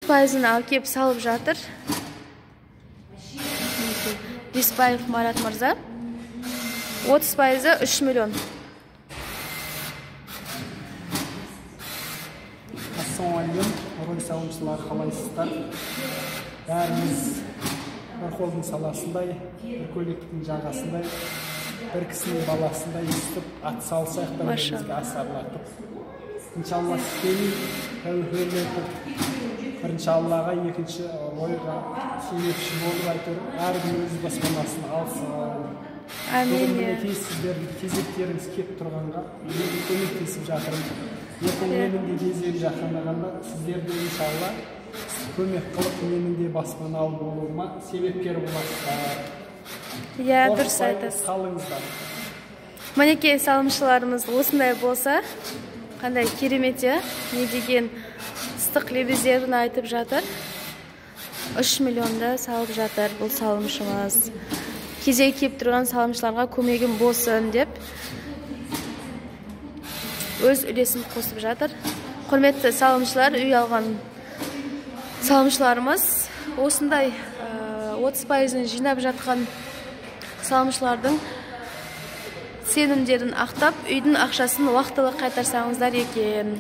30%-ын әкеп салып жатыр. Беспаев Марат мырза. 30%-ы 3 миллион. Ассалаумағалейкум, рой салымшылар, қалайсыздар? Бәріміз бір қолдың саласындай, бір көйлектің жағасындай, бір кісінің баласындай өстіп ат салсақ та бірімізге асарлатып. Иншалла сеніп, тәуекел етіп, бірінші Аллаға, екінші ойға себепші болып әйтеуір әркім өз баспанасын алсын. Әмин. Бүгін мінекей сіздердің кезектеріңіз келіп тұрғанға мен көмектесіп жатырмын. Ертең менің де кезегім жақындағанда сіздер де иншалла көмек қылып менің де баспаналы болуыма себепкер боласыздар. Иә, дұрыс айтасыз. Салыңыздар. Мінекей салымшыларымыз осындай болса, қандай керемет, иә? Не деген ыстық лебіздерін айтып жатыр. 3 миллионда салып жатыр бұл салымшымыз. Кезегі келіп тұрған салымшыларға көмегім болсын деп өз үлесін қосып жатыр. Құрметті салымшылар, үй алған салымшыларымыз, осындай 30%-ын жинап жатқан салымшылардың сенімдерін ақтап, үйдің ақшасын уақытылы қайтарсаңыздар екен.